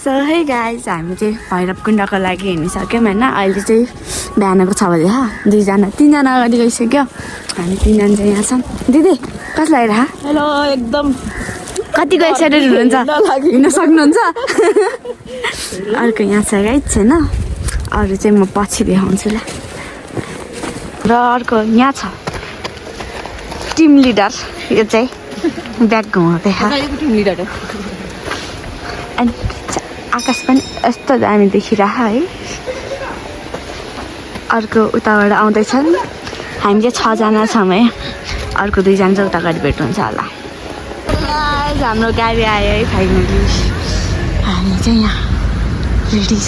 so है guys हामी चाहिँ भैरवकुण्डको लागि हिँडिसक्यौँ होइन अहिले चाहिँ बिहानको 6 बजे दुईजना 3जना अगाडि गइसक्यो हामी 3जना चाहिँ यहाँ छौँ दिदी कसलाई रहा हेलो एकदम कतिको एक्साइटेड हुनुहुन्छ हिँड्न सक्नुहुन्छ अर्को यहाँ छ गाइज छैन अरू चाहिँ म पछि देखाउँछु ल र अर्को यहाँ छ टिम लिडर यो चाहिँ ब्याग घुमाउँदै टिम लिडर हो अनि आकाश पनि यस्तो दामी देखिरह है अर्को उताबाट आउँदैछन् हामी चाहिँ 6 जना छौँ है अर्को 2 जना चाहिँ उता गाडी भेट्नुहुन्छ होला हाम्रो गाडी आयो है फाइनली हामी चाहिँ यहाँ रेडी छ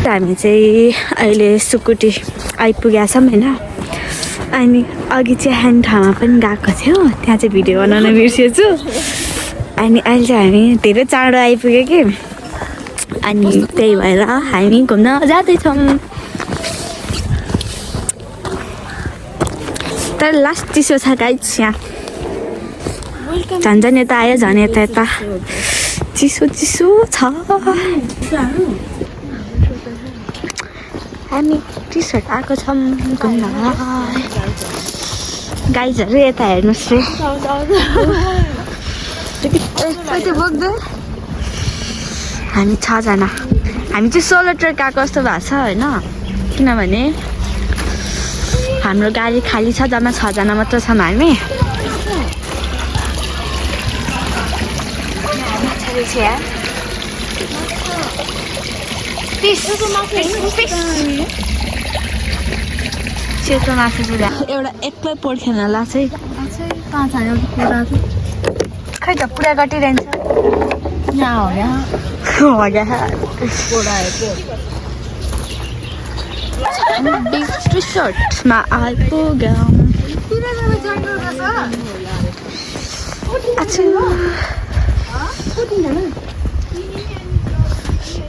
हामी चाहिँ अहिले सुकुटी आइपुगेका छौँ होइन अनि अघि चाहिँ ह्यान्ड ठाउँमा पनि गएको थियो त्यहाँ चाहिँ भिडियो बनाउन बिर्सेछु अनि अहिले चाहिँ हामी धेरै चाँडो आइपुग्यो कि अनि त्यही भएर हामी घुम्न जाँदैछौँ तर लास्ट चिसो छ गाइज यहाँ झन् यता आयो झन् यता यता चिसो चिसो छ हामी टी सर्ट आएको छौँ घुम्न गाइजहरू यता हेर्नुहोस् रे बोक्दै हामी 6 जना हामी चाहिँ सोलो ट्रेक आएको जस्तो भएको छ होइन किनभने हाम्रो गाडी खाली छ जम्मा 6 जना मात्र छौँ हामी सेतो मासु पुरा एउटा एक्लै पोर्खेन लाग्छ है खै त पुरा कटिरहन्छ यहाँ हो यहाँ रिसोर्टमा आइपुग्यौँ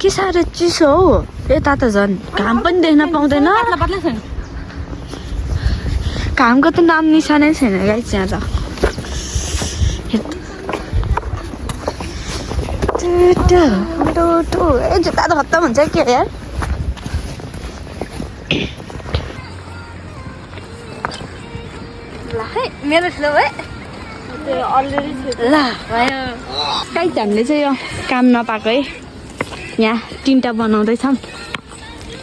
के साह्रो चिसो हो यता त झन् घाम पनि देख्न पाउँदैन घामको त नाम निशानै छैन गाइस यहाँ त जुत्ता त खत्तम हुन्छ के यार ल है मेरो ठुलो है ल भयो गाइस हामीले चाहिँ यो काम नपाएको है यहाँ 3टा बनाउँदैछौँ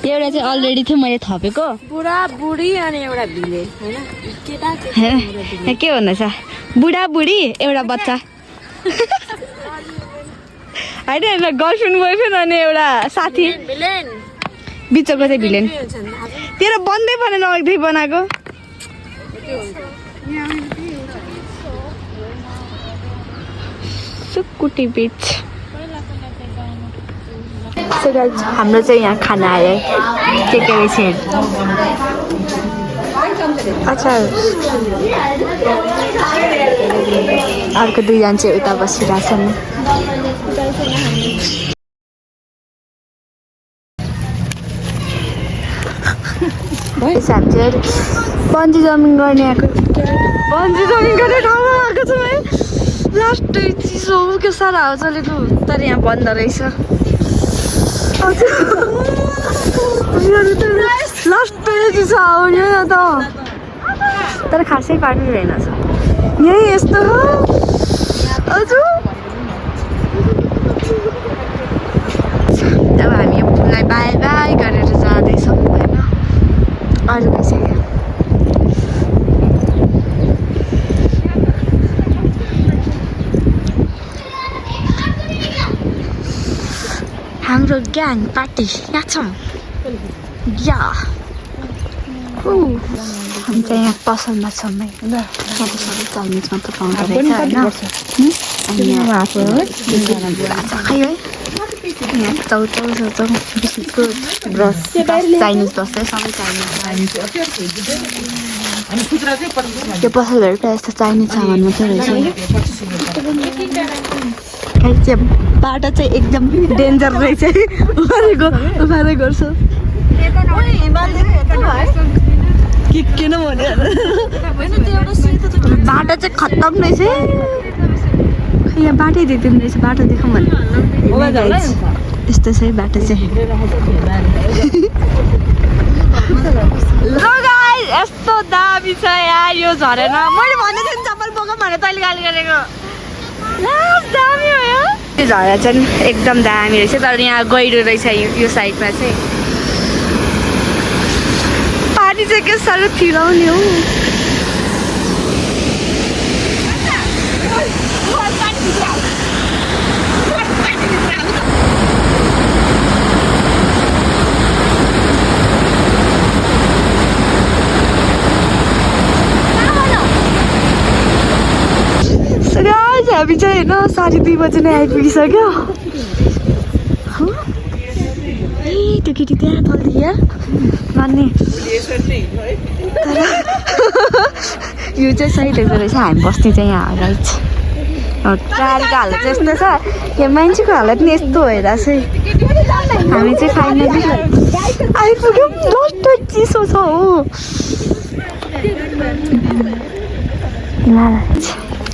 एउटा चाहिँ अलरेडी थियो मैले थपेको बुढा बुढी अनि एउटा भिले होइन के भन्दैछ बुढा बुढी एउटा बच्चा होइन गर्लफ्रेन्ड बोयफ्रेन्ड अनि एउटा साथी बिचको चाहिँ भिलेन तेरो बन्दै परेन अघि बनाएको सुकुटी बिच हाम्रो चाहिँ यहाँ खाना आयो के रहेछ अच्छा अर्को 2 जना चाहिँ उता बसिरहेछन् हामी चाहिँ बन्जी जम्पिङ गर्ने आएको बन्जी जम्पिङ गर्ने ठाउँमा आएको छौँ है लास्ट चिसो के साह्रो हावा चलेको तर यहाँ बन्द रहेछ लास्ट चिसो हावा यहाँ त तर खासै पार्टी रहेनछ यही यस्तो हो हजुर अब हामी यो फुललाई बाई बाई गरेर जाँदैछौँ होइन अरू कसैले हाम्रो ग्याङ पार्टी यहाँ छौँ या हामी चाहिँ यहाँ पसलमा छौँ है सबै चाइनिज मात्र पाउँदो रहेछ खै है यहाँ चाउचाउ बिस्कुट ब्रस चाइनिज बस्छ सबै चाइनिज त्यो पसलहरू प्रायः जस्तो चाइनिज सामान मात्रै रहेछ बाटो चाहिँ एकदम डेन्जर रहेछ उफारै गर्छु किन भन्यो बाटो चाहिँ खत्तम रहेछ यहाँ बाटै देख्दैन रहेछ बाटो देखाउँ भने त्यस्तो छ है बाटो चाहिँ यस्तो दामी छ यार यो झरेन मैले भनेको थिएँ नि चप्पल बोकौँ भनेर तैँले गाली गरेको दामी हो यो झरा चाहिँ एकदम दामी रहेछ तर यहाँ गहिरो रहेछ यो साइडमा चाहिँ पानी चाहिँ के साह्रो थिराउने हो हामी चाहिँ होइन 2:30 बजी नै आइपुगिसक्यो त्यो केटी त्यहाँ तलतिर मान्ने तर यो चाहिँ सही देख्दो रहेछ हामी बस्ने चाहिँ यहाँ राइट गाडीको हालत चाहिँ यस्तो छ यहाँ मान्छेको हालत नि यस्तो भइरहेको छ हामी चाहिँ फाइनली आइपुग्यौँ लास्ट चिसो छ हो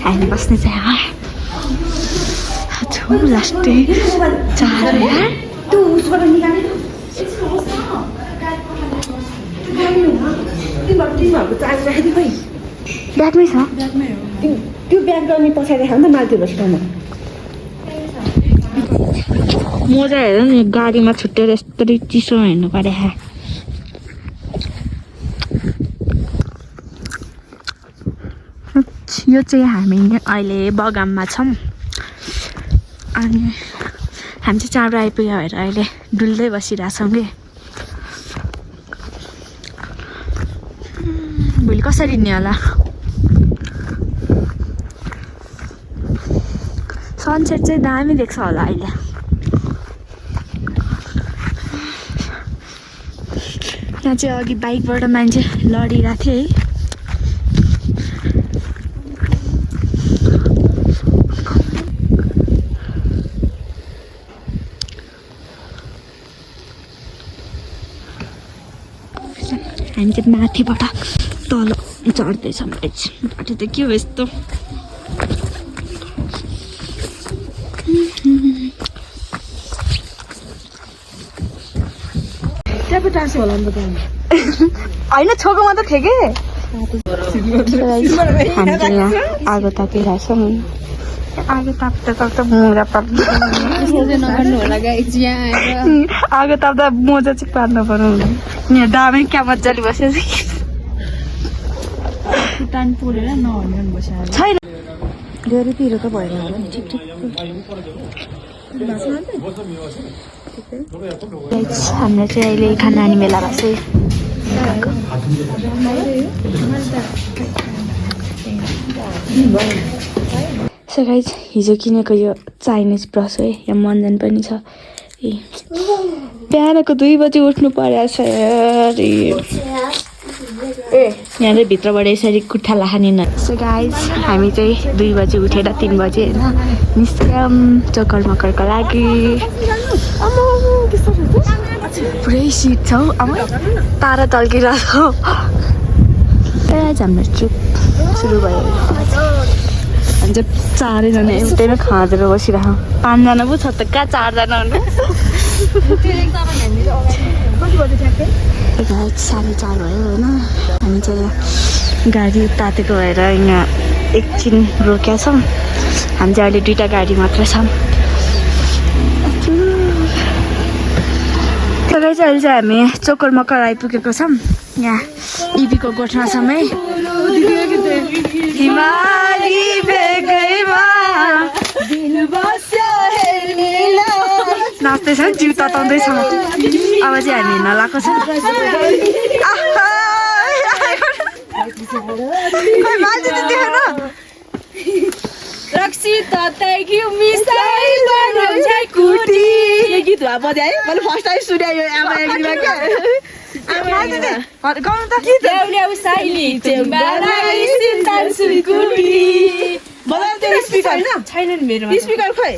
हामी बस्ने चाहिँ यहाँ लास्टै 4 ब्यागमै छ त्यो ब्याग गर्ने पछाडि खानु त माथि बस्नु म चाहिँ हेर नि गाडीमा छुट्टेर यस्तरी चिसो हेर्नु पऱ्यो यो चाहिँ हामी अहिले बगानमा छौँ अनि हामी चाहिँ चाँडो आइपुग्यो भएर अहिले डुल्दै बसिरहेछौँ कि भोलि कसरी हिँड्ने होला सनसेट चाहिँ दामी देख्छ होला अहिले यहाँ चाहिँ अघि बाइकबाट मान्छे लडिरहेको थियो है हामी चाहिँ माथिबाट तल चढ्दैछौँ बाटो त के हो यस्तो होइन छोकोमा त थियो कि हामी चाहिँ यहाँ आगो तापिरहेछौँ आगो ताप्दा मोजा पार्नु आगो ताप्दा मोजा चाहिँ पार्नु पर्यो यहाँ दामी क्या मजाले बसेको छैन धेरै पिरो त भएन होला नि ठिक हाम्रो चाहिँ अहिले खाना खाने बेला भएको छ गाइज हिजो किनेको यो चाइनिज ब्रस हो यहाँ मन्जन पनि छ बिहानको 2 बजी उठ्नु परेको छ यहाँ चाहिँ भित्रबाट यसरी कुट्ठा लाखाने न सो गाइज हामी चाहिँ 2 बजी उठेर 3 बजी होइन निस्क्यौँ चक्कर मकरको लागि पुरै सिट छ हौ अब तारा तल्किरहेको हाम्रो ट्रिप सुरु भयो हामी चाहिँ 4 जना एउटैमा खाँदेर बसिरहेको 5 जना पो छ त कहाँ 4 जना हुनु 4:30 भयो होइन हामी चाहिँ गाडी तातेको भएर यहाँ एकछिन रोकेका छौँ हामी चाहिँ अहिले 2टा गाडी मात्र छौँ तपाईँ चाहिँ अहिले चाहिँ हामी चोकर मकर आइपुगेको छौँ यहाँ इबीको गोठमा छौँ है हिमाली भेगैमा नाच्दैछ नि जिउ तताउँदैछ अब चाहिँ हामी हिँड्न लगाएको छौँ रक्सी तताइक्यु मिसाइ बनाउँछ कुटी यो गीत भए बजाए मैले फर्स्ट टाइम सुनायो आमा एकदिनमा के गाउनु त ल्याउ साइली चेम्बालाई सिन्तान सुकुटी मलाई त्यो स्पिकर हैन छैन नि मेरोमा स्पिकर खोइ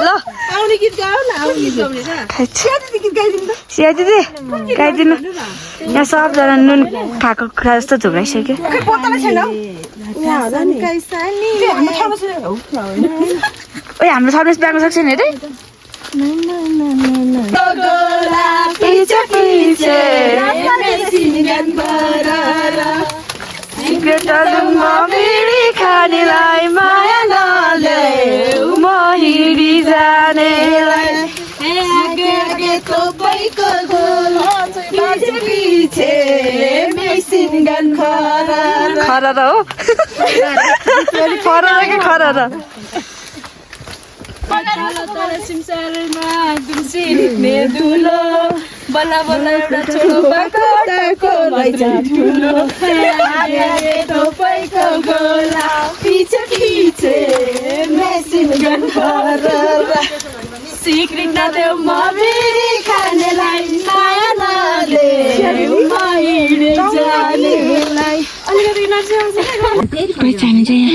ल आउने गीत गाउ न आउने गीत गाउने छ सियादी गीत गाइदिनु त सियादी गाइदिनु यहाँ सबजना नुन खाएको कुरा जस्तो झुक्राइसक्यो खै बोतल छैन हौ यहाँ होला नि हाम्रो ठाउँमा छैन हौ ओइ हाम्रो सर्भिस ब्याङ्क सक्छ नि अरे पछि पछि सिक्रेटहरूमा बिडी खानेलाई माया नल्याऊ म हिँडी जानेलाई खररा हो खररा कि खररा सिमसारमा दुम्सिने दुलो बल्ल बल्ल एउटा छोरो बाटोको लैजा ठुलो तपाईँको गोला पिछे पिछे मेसिन गन खररा सिक्रेट नदेऊ म बिडी खानेलाई माया नदेऊ म हिँडे जानेलाई अलिकति नर्सी आउँछ कोही हामी चाहिँ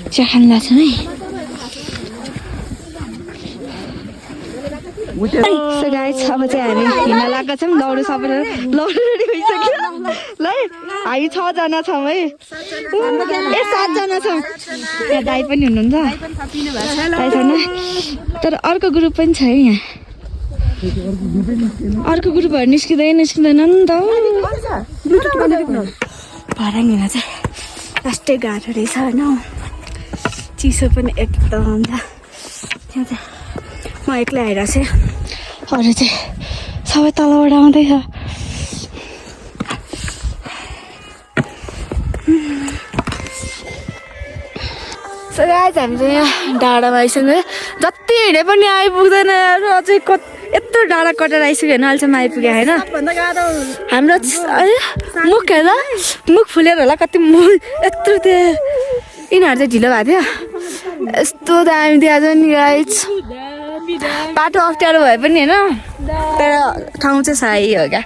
चिया खान लाग्छ है सो गाइस अब चाहिँ हामी हिँड्न लागेका छौँ लौरो सबै लौरो रेडी भइसक्यो ल हामी 6 जना छौँ है ए 7 जना छौँ यहाँ दाइ पनि हुनुहुन्छ दाइ छैन तर अर्को ग्रुप पनि छ है यहाँ अर्को ग्रुपहरू निस्किँदैन नि त भराङ हिँड्न चाहिँ लास्टै गाह्रो रहेछ होइन चिसो पनि एकदम छ त्यहाँ चाहिँ म एक्लै आइरहेको छु अरू चाहिँ सबै तलबाट आउँदैछ सो गाइस हामी चाहिँ यहाँ डाँडामा आइसक्यो जति हिँडे पनि आइपुग्दैन अझै यत्रो डाँडा कटेर आइसक्यो होइन अहिलेसम्म आइपुग्यो होइन हाम्रो मुख हेर्दा मुख फुलेर होला कति मुख यत्रो त्यो यिनीहरू चाहिँ ढिलो भएको थियो यस्तो दामी थियो आज नि गाइस बाटो अप्ठ्यारो भए पनि होइन तर ठाउँ चाहिँ सही हो क्या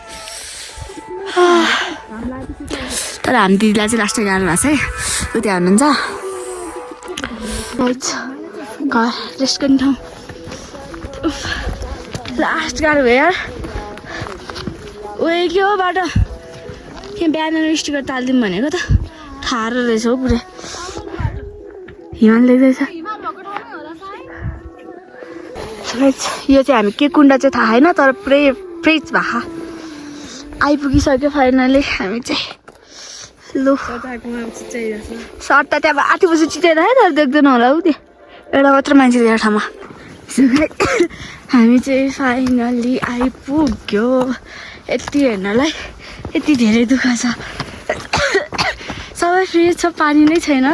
तर हामी दिदीलाई चाहिँ लास्टै गाह्रो भएको छ है ऊ त्यहाँ हुनुहुन्छ घर रेस्ट गर्ने ठाउँ लास्ट गाह्रो भयो यार उयो के हो बाटो यहाँ बिहान स्टिकर तालिदिउँ भनेको त ठाडो रहेछ हौ पुरै हिमाल देख्दैछ यो चाहिँ हामी के कुण्ड चाहिँ थाहा छैन तर पुरै फ्रेस भएको आइपुगिसक्यो फाइनली हामी चाहिँ लु सर्ट त त्यहाँ 8 बजी चिताइरहेँ तर देख्दैन होला उ त्यो एउटा मात्र मान्छे दिएर ठाउँमा हामी चाहिँ फाइनली आइपुग्यो यति हेर्नलाई यति धेरै दुःख छ सबै फ्रेस छ पानी नै छैन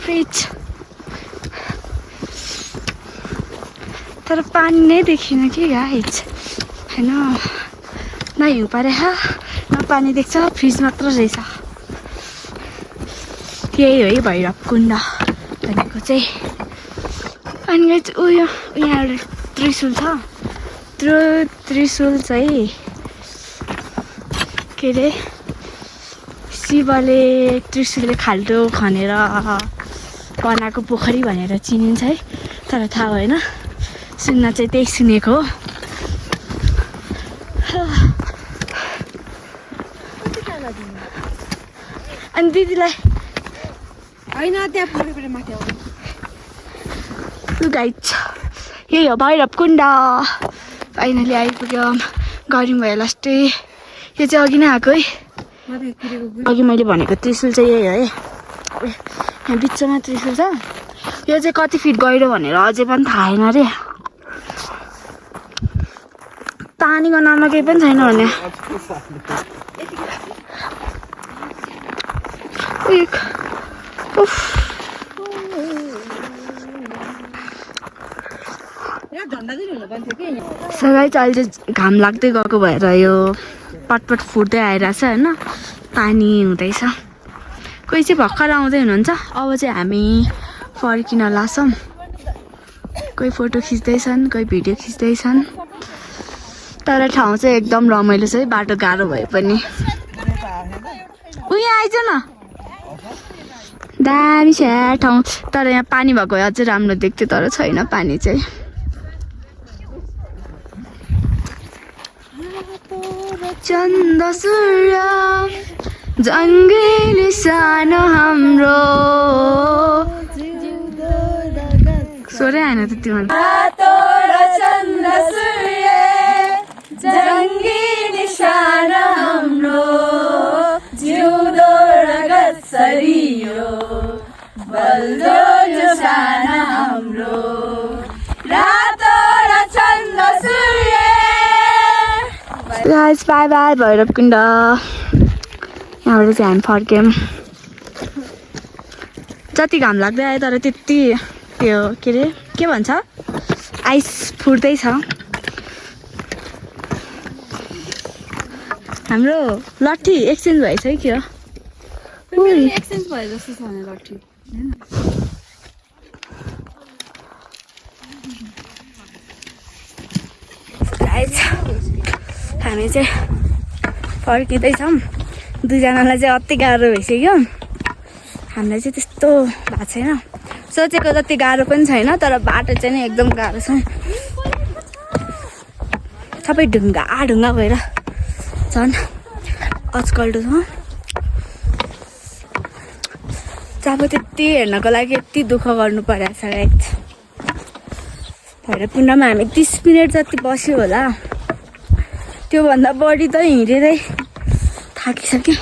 फ्रिज तर पानी नै देखिन कि गाइस होइन न हिउँ परेछ न पानी देख्छ फ्रिज मात्र रहेछ यही हो है भैरव कुण्ड भनेको चाहिँ अनि गाइस उयो यहाँ एउटा त्रिशुल छ त्यो त्रिशुल चाहिँ के अरे शिवले त्रिशुलले खाल्टो खनेर बनाएको पोखरी भनेर चिनिन्छ है तर थाहा भएन सुन्न चाहिँ त्यही सुनेको हो अनि दिदीलाई होइन त्यहाँ पुगेर माथि आउनु गाइस यही हो भैरव कुण्ड फाइनली आइपुग्यो गऱ्यौँ भयो लास्टै यो चाहिँ अघि नै आएको है अघि मैले भनेको त्रिशुल चाहिँ यही हो है यहाँ बिचमा त्रिशुल छ यो चाहिँ कति फिट गहिरो भनेर अझै पनि थाहा छैन अरे पानीको नाममा केही पनि छैन भने सबै अहिले चाहिँ घाम लाग्दै गएको भएर यो पटपट फुट्दै आइरहेछ होइन पानी हुँदैछ कोही चाहिँ भर्खर आउँदै हुनुहुन्छ अब चाहिँ हामी फर्किन लाग्छौँ कोही फोटो खिच्दैछन् कोही भिडियो खिच्दैछन् तर ठाउँ चाहिँ एकदम रमाइलो छ है बाटो गाह्रो भए पनि उयो आइज न दामी छ ठाउँ तर यहाँ पानी भएको भए अझै राम्रो देख्थ्यो तर छैन पानी चाहिँ चन्द्र सूर्य जङ्गली सानो हाम्रो सोरे आएन त्यति मन जङ्गी सानो हाम्रो जिउँदो रगत सरियो बल्दो जो सानो हाम्रो रातो र चन्द्र सूर्य गाइस बाई बाई भैरवकुण्ड यहाँबाट चाहिँ हामी फर्क्यौँ जति घाम लाग्दै आयो तर त्यति त्यो के अरे के भन्छ आइस फुट्दैछ हाम्रो लट्ठी एक्सचेन्ज भएछ है के हो एक्सचेन्ज भयो जस्तो छ भने लट्ठी हामी चाहिँ फर्किँदैछौँ दुईजनालाई चाहिँ अति गाह्रो भइसक्यो हामीलाई चाहिँ त्यस्तो भएको छैन सोचेको जति गाह्रो पनि छैन तर बाटो चाहिँ नि एकदम गाह्रो छ सबै ढुङ्गा भएर झन् अचकल्टो छ अब त्यति हेर्नको लागि यति दुःख गर्नु परेको छ राइट भैरवकुण्डमा हामी 30 मिनट जति बस्यो होला त्योभन्दा बढी त हिँडेरै थाकिसक्यो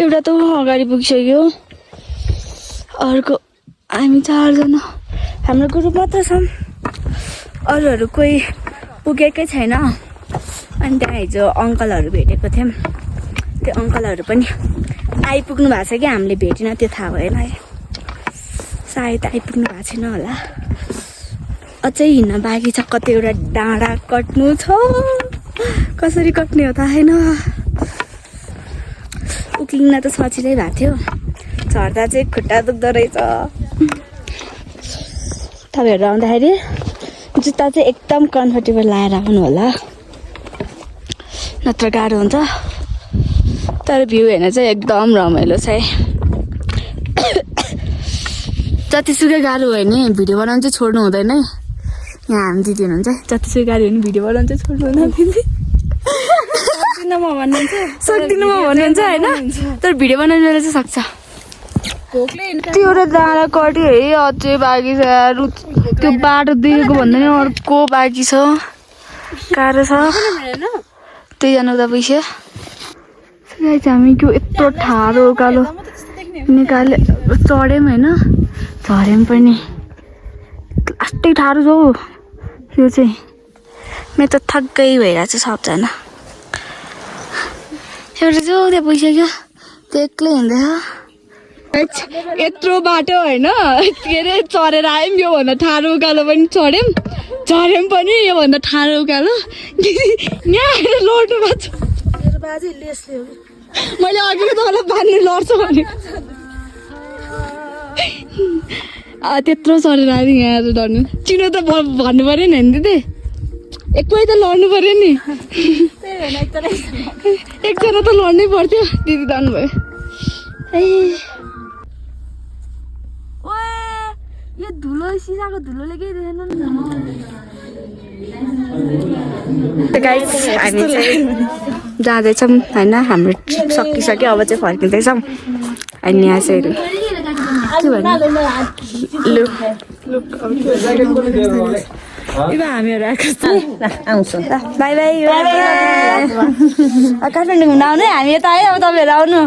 एउटा त अगाडि पुगिसक्यो अर्को हामी 4 जना हाम्रो ग्रुप मात्र छौँ अरूहरू कोही पुगेकै छैन अनि त्यहाँ हिजो अङ्कलहरू भेटेको थियौँ त्यो अङ्कलहरू पनि आइपुग्नु भएको छ कि हामीले भेटिन त्यो थाहा भएन है सायद आइपुग्नु भएको छैन होला अझै हिँड्न बाँकी छ कतिवटा डाँडा कट्नु छ कसरी कट्ने हो त होइन उक्लिन त सजिलै भएको थियो झर्दा चाहिँ खुट्टा दुख्दो रहेछ तपाईँहरू आउँदाखेरि जुत्ता चाहिँ एकदम कम्फर्टेबल लाएर आउनु होला नत्र गाह्रो हुन्छ तर भ्यू हेर्न चाहिँ एकदम रमाइलो छ है जतिसुकै गाह्रो भयो भने भिडियो बनाउनु चाहिँ छोड्नु हुँदैन है यहाँ हामी दिदी हुनुहुन्छ जतिसुकै गाह्रो भने भिडियो बनाउनु चाहिँ छोड्नु हुँदैन दिदी सक्दिनँ म भन्नुहुन्छ होइन तर भिडियो बनाउनु बेला चाहिँ सक्छ त्यो एउटा डाँडा कट्यो है अझै बाँकी छ त्यो बाटो देखेको भन्दा नि अर्को बाँकी छ गाह्रो छ त्यहीजना उता पैसा हामी त्यो यत्रो ठाडो उकालो निकाले चढ्यौँ होइन झऱ्यौँ पनि लास्टै ठाडो छ हौ यो चाहिँ मेरो त थक्कै भइरहेको छ सबजना एउटा चाहिँ त्यहाँ पुगिसक्यो त्यो एक्लै हिँड्दैछ यत्रो बाटो होइन के अरे चढेर आयौँ योभन्दा ठाडो उकालो पनि चढ्यौँ झऱ्यौँ पनि योभन्दा ठाडो उकालो यहाँ आएर लड्नु भएको छ मैले अघिको तँलाई बाँध्नु लड्छ भने त्यत्रो चढेर आएर यहाँ आएर लड्नु चिनो त भन्नु पऱ्यो नि दिदी एक्लै त लड्नु पऱ्यो नि एकजना त लड्नै पर्थ्यो दिदी जानुभयो ए यो धुलो सिसाको धुलोले केही देखेन नि त गाइस हामी चाहिँ जाँदैछौँ होइन हाम्रो ट्रिप सकिसक्यो अब चाहिँ फर्किँदैछौँ अनि यहाँ चाहिँ के भन्नु हामीहरू आएको आउँछौँ बाई बाई काठमाडौँ घुम्न आउनु हामी यता आयो अब तपाईँहरू आउनु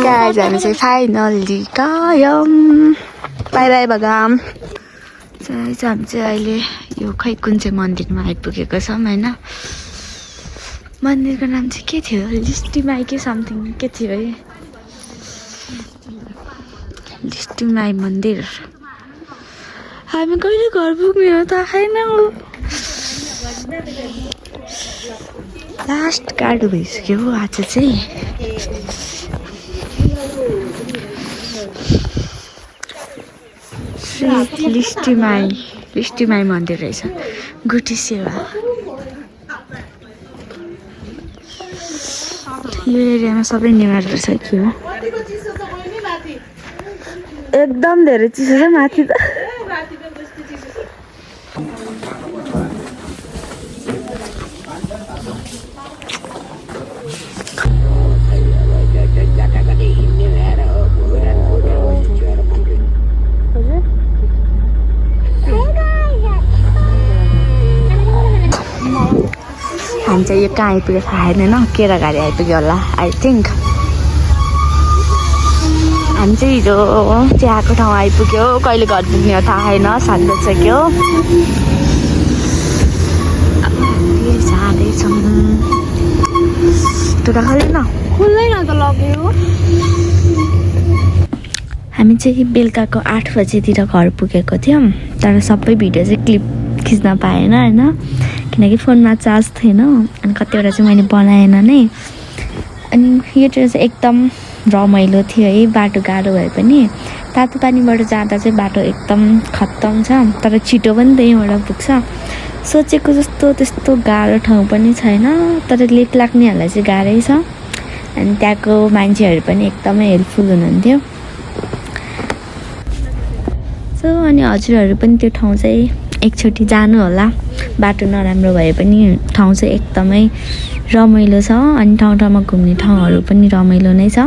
गाइस हामी चाहिँ फाइनल्ली गयौँ बाई बाई बगाम हामी चाहिँ अहिले यो खै कुन चाहिँ मन्दिरमा आइपुगेको छौँ होइन मन्दिरको नाम चाहिँ के थियो लिस्टिमाई के समथिङ के थियो है लिस्टिमाई मन्दिर हामी कहिले घर पुग्ने हो त आएन लास्ट गाडो भइसक्यो आज चाहिँ श्री लिस्टिमाई मन्दिर रहेछ गुठी सेवा यो एरियामा सबै नेवार रहेछ के हो एकदम धेरै चिसो छ माथि त हामी चाहिँ यो कहाँ आइपुग्यो थाहा छैन होइन केराघारी आइपुग्यो होला आई थिङ्क हामी चाहिँ हिजो चियाको ठाउँ आइपुग्यो कहिले घर पुग्ने हो थाहा छैन 7 बजिसक्यो जाँदैछौँ टोटा खोल्दैन खुल्दैन त लग्यो हामी चाहिँ बेलुकाको 8 बजेतिर घर पुगेको थियौँ तर सबै भिडियो चाहिँ क्लिप खिच्न पाएन होइन किनकि फोनमा चार्ज थिएन अनि कतिवटा चाहिँ मैले बनाएन नै अनि यो चाहिँ एकदम रमाइलो थियो है बाटो गाह्रो भए पनि तातो पानीबाट जाँदा चाहिँ बाटो एकदम खत्तम छ तर छिटो पनि त्यहीँबाट पुग्छ सोचेको जस्तो त्यस्तो गाह्रो ठाउँ पनि छैन तर लेट लाग्नेहरूलाई चाहिँ गाह्रै छ अनि त्यहाँको मान्छेहरू पनि एकदमै हेल्पफुल हुनुहुन्थ्यो सो अनि हजुरहरू पनि त्यो ठाउँ चाहिँ एकचोटि जानु होला बाटो नराम्रो भए पनि ठाउँ चाहिँ एकदमै रमाइलो छ अनि ठाउँ ठाउँमा घुम्ने ठाउँहरू पनि रमाइलो नै छ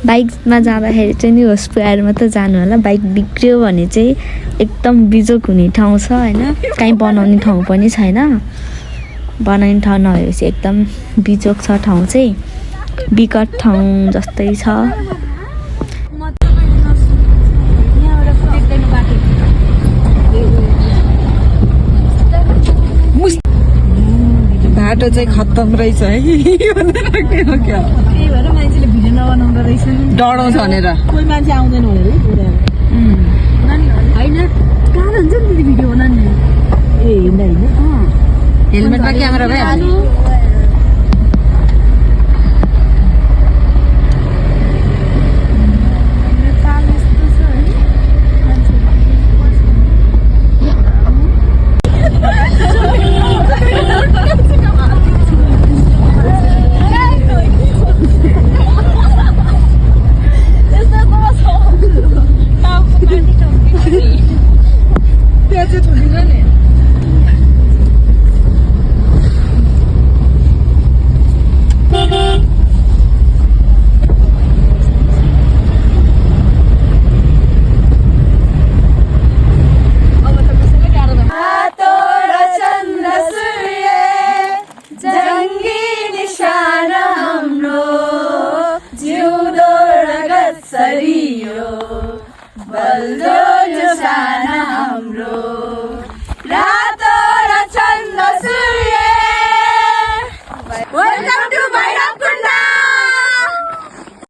बाइकमा जाँदाखेरि चाहिँ नि होस पुऱ्याएर मात्रै जानु होला बाइक बिग्रियो भने चाहिँ एकदम बिजोक हुने ठाउँ छ होइन कहीँ बनाउने ठाउँ पनि छैन बनाउने ठाउँ नभएपछि एकदम बिजोक छ ठाउँ चाहिँ विकट ठाउँ जस्तै छ बाटो चाहिँ खत्तम रहेछ है त्यही भएर मान्छेले भिडियो नबनाउँदो रहेछ डराउँछ भनेर कोही मान्छे आउँदैन भनेर होइन कहाँ हुन्छ नि भिडियो बनाउने ए होइन हेलमेटमा क्यामेरा भइहाल्छ